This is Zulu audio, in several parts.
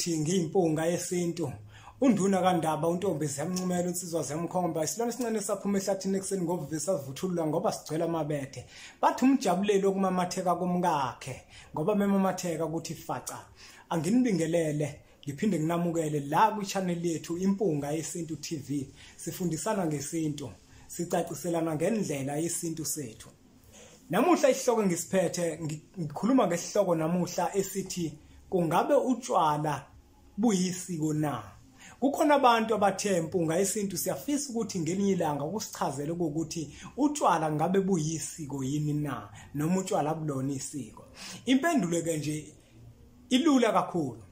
Futhi ngiyimpunga yesintu. Unduna kaNdaba uNtombi ziyamncumela insizwa ziyamkhomba isilwane esincane saphuma ehlathini ekuseni ngovuvi savuthulula ngoba sigcwele amabethe. Bathi umjabuleli okumamatheka komkakhe ngoba memamatheka ukuthi faca. Anginibingelele ngiphinde nginamukele la kwi-channel yethu Impunga Yesintu TV. Sifundisana ngesintu, sicaciselana ngendlela yesintu sethu. Namuhla isihloko ngisiphethe, ngikhuluma ngesihloko namuhla esithi kungabe utshwala buyisiko na? Kukhona abantu abathe Impunga Yesintu siyafisa ukuthi ngelinye ilanga ukusichazele ukuthi utshwala ngabe buyisiko yini na, noma utshwala bulona isiko. Impendulo ke nje ilula kakhulu.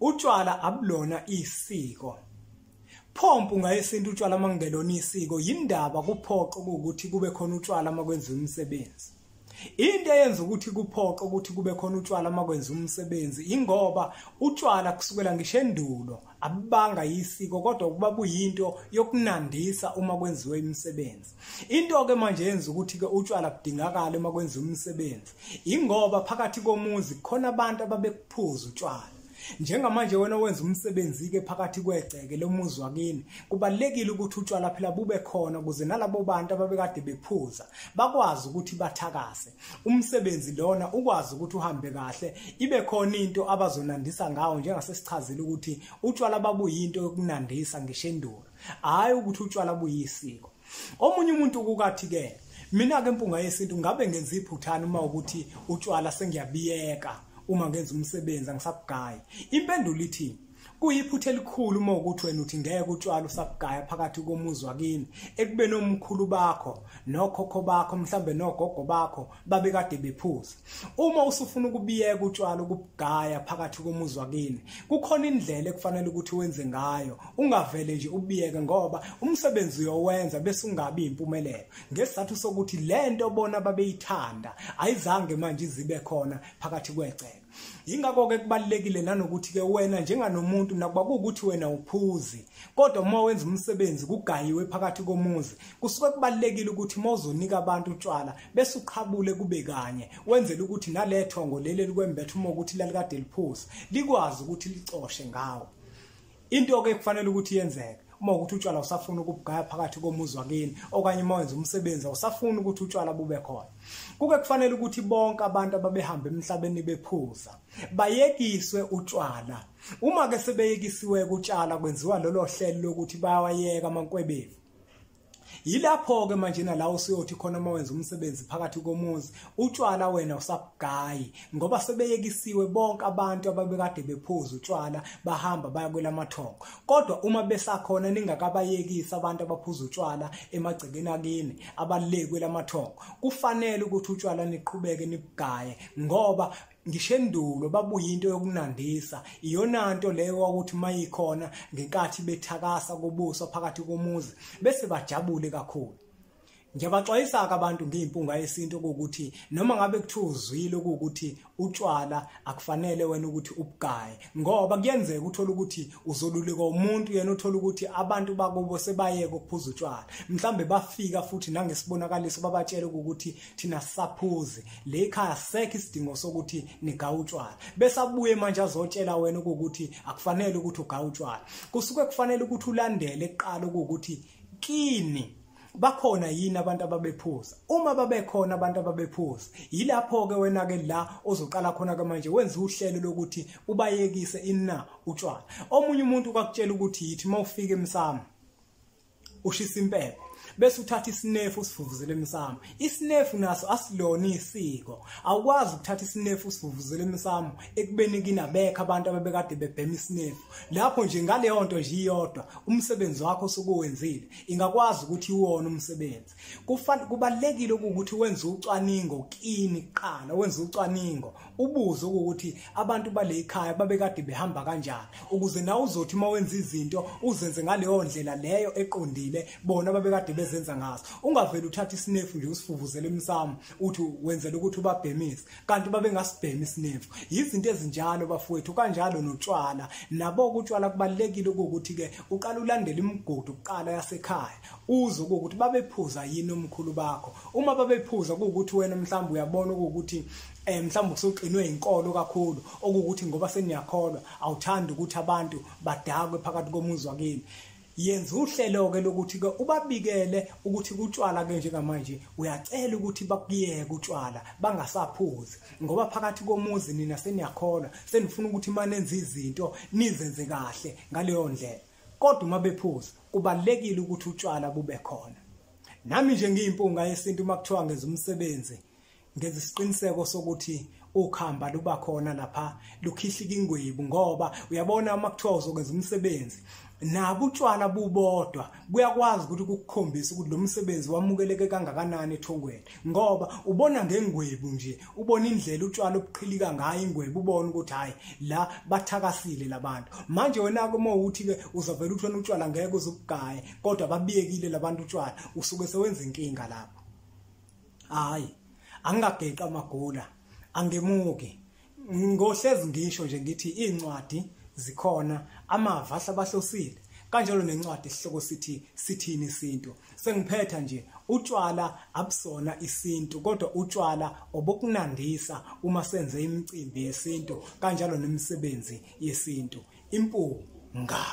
Utshwala abulona isiko. Pho Mpunga Yesintu utshwala mangelona isiko, yindaba kuphoqa ukuthi kube khona utshwala makwenziwa umsebenzi. Into eyenza ukuthi kuphoqa ukuthi kube khona utshwala makwenziwa umsebenzi ingoba utshwala kusukela ngisho endulo abubanga isiko, kodwa kuba buyinto yokunandisa uma kwenziwe imisebenzi. Into ke manje yenza ukuthi ke utshwala budingakala uma kwenziwa umsebenzi ingoba phakathi komuzi khona abantu ababekuphuza utshwala. Njengamanje wena wenza umsebenzi ke phakathi kwegceke lomuzi wakini, kubalekile ukuthi utshwala phela bube khona ukuze nalabo bantu ababekade bephuza bakwazi ukuthi bathakase umsebenzi lona, ukwazi ukuthi uhambe kahle, ibe khona into abazonandisa ngawo. Njengasesichazile ukuthi utshwala babuyinto yokunandisa ngisho endulo, hayi ukuthi utshwala buyisiko. Omunye umuntu kukathi ke mina ke Mpunga Yesintu ngabe ngenza iphuthana uma ukuthi utshwala sengiyabiyeka uma ngenza umsebenzi angisabugayi. Impendulo ithi kuyiphutha elikhulu uma ukuthi wena uthi ngeke utshwala usabugaya phakathi komuzi wakini, ekubeni omkhulu bakho nokhokho bakho mhlambe nogogo bakho babekade bephuza. Uma usufuna ukubiyeka utshwala ukubugaya phakathi komuzi wakini, kukhona indlela ekufanele ukuthi wenze ngayo, ungavele nje ubiyeke ngoba umsebenzi uyowenza bese ungabi impumelelo, ngesizathu sokuthi lento bona babeyithanda ayizange manje izibe khona phakathi kwegceke. Yingakho ke kubalekile nanokuthi ke wena njenganomuntu, nakuba kuwukuthi wena uphuzi, kodwa uma wenza umsebenzi kugayiwe phakathi komuzi, kusuke kubalekile ukuthi uma uzonika abantu utshwala bese uqhabule kube kanye, wenzele ukuthi nalethongo leli likwembethe uma ukuthi lalikade liphuza likwazi ukuthi licoshe ngawo. Into ke kufanele ukuthi yenzeke uma ukuthi utshwala usafuna ukubugaya phakathi komuzi wakini, okanye uma wenza umsebenzi awusafuni ukuthi utshwala bube khona, kuke kufanele ukuthi bonke abantu ababehamba emhlabeni bephuza bayekiswe utshwala. Uma ke sebeyekisiwe utshwala, kwenziwa lolo hlelo lokuthi bayawayeka amankwebevu. Yilapho ke manje la usuyothi khona uma wenza umsebenzi phakathi komuzi utshwala wena usabugayi, ngoba sebeyekisiwe bonke abantu ababekade bephuza utshwala bahamba baya kwelamathongo. Kodwa uma besakhona ningakabayekisi abantu abaphuza utshwala emagcekeni akini abaleke kwelamathongo, kufanele ukuthi utshwala niqhubeke nibugaye, ngoba ngisho endulo babuyinto yokunandisa. Iyona nto leyo ukuthi mayikhona ngenkathi bethakasa kubuso phakathi komuzi bese bajabule kakhulu. Ngiyabaxwayisa ke abantu ngeimpunga yesintu ukuthi noma ngabe kuthiwa uzwile ukuthi utshwala akufanele wena ukuthi ubugaye, ngoba kuyenzeka uthola ukuthi uzoluleka umuntu yena uthola ukuthi abantu bakubo sebayeke ukuphuza utshwala, mhlambe bafika futhi nangesibonakaliso babatshela ukuthi thina sisaphuzi le ekhaya, sekho isidingo sokuthi nigaye utshwala, bese abuye manje azotshela wena ukuthi akufanele ukuthi ugaye utshwala. Kusuke kufanele ukuthi ulandele kuqala ukuthi kini bakhona yini abantu ababephuza. Uma babekhona abantu ababephuza, yilapho ke wena ke la ozoqala khona ke manje wenza uhlelo lokuthi ubayekise ina utshwala. Omunye umuntu kwakutshela ukuthi yithi mawufika emsamo ushisa impepho bese uthatha isinefu usivuvuzele emsamo. Isinefu naso asilona isiko. Awukwazi ukuthatha isinefu usivuvuzele emsamo ekubeni kinabekho abantu ababekade bebhema isinefu. Lapho nje ngaleyo nto nje iyodwa umsebenzi wakho osukuwenzile ingakwazi ukuthi iwona umsebenzi. Kubalekile ukuthi wenze ucwaningo kini kuqala, wenze ucwaningo ubuze ukuthi abantu bale ekhaya babekade behamba kanjani, ukuze nawe uzothi uma wenza izinto uzenze ngaleyo ndlela leyo eqondile bona babekade bezenza ngaso. Ungavele uthatha isinefu nje usifuvuzele emsamo uthi wenzela ukuthi ubabhemise, kanti babengasibhemi isinefu. Izinto ezinjalo bafowethu. Kanjalo notshwala nabo, utshwala kubalekile ukuthi ke uqala ulandele imigudu kuqala yasekhaya, uzwe ukuthi babephuza yini omkhulu bakho. Uma babephuza kuwukuthi wena mhlawumbe uyabona ukuthi Mhlawumbe usuqinwe inkolo kakhulu, okuwukuthi ngoba seniyakholwa awuthandi ukuthi abantu badakwe phakathi komuzi wakini. Yenza uhlelo ke lokuthi ke ubabikele ukuthi kutshwala ke njengamanje uyacela ukuthi bakuyeke utshwala bangasaphuzi, ngoba phakathi komuzi nina seniyakholwa, senifuna ukuthi manenze izinto nizenze kahle ngaleyo ndlela. Kodwa uma bephuza kubalekile ukuthi utshwala bube khona. Nami nje ngiyimpunga yesintu, uma kuthiwa ngenza umsebenzi ngenza isiqiniseko sokuthi ukhamba luba khona lapha, lukhihlika ingwebu, ngoba uyabona uma kuthiwa uzokwenza umsebenzi nabo utshwala bubodwa buyakwazi ukuthi kukukhombisa ukuthi lo msebenzi wamukeleke kangakanani ethongweni, ngoba ubona ngengwebu nje, ubona indlela utshwala obuqhilika ngayo ingwebu, ubona ukuthi hayi la bathakasile labantu. Manje wena ke uma uthi ke uzovela uthi wena utshwala ngeke uzubugaye, kodwa babiyekile labantu utshwala, usuke sewenza inkinga lapho. Hayi, angingageqa amagula, angemuki, ngohlezi ngisho nje ngithi incwadi zikhona, amava ahlabahlosile, kanjalo nencwadi isihloko sithi sithini isintu. Sengiphetha nje, utshwala abusona isintu, kodwa utshwala obokunandisa uma senze imicimbi yesintu kanjalo nemisebenzi yesintu. Impunga.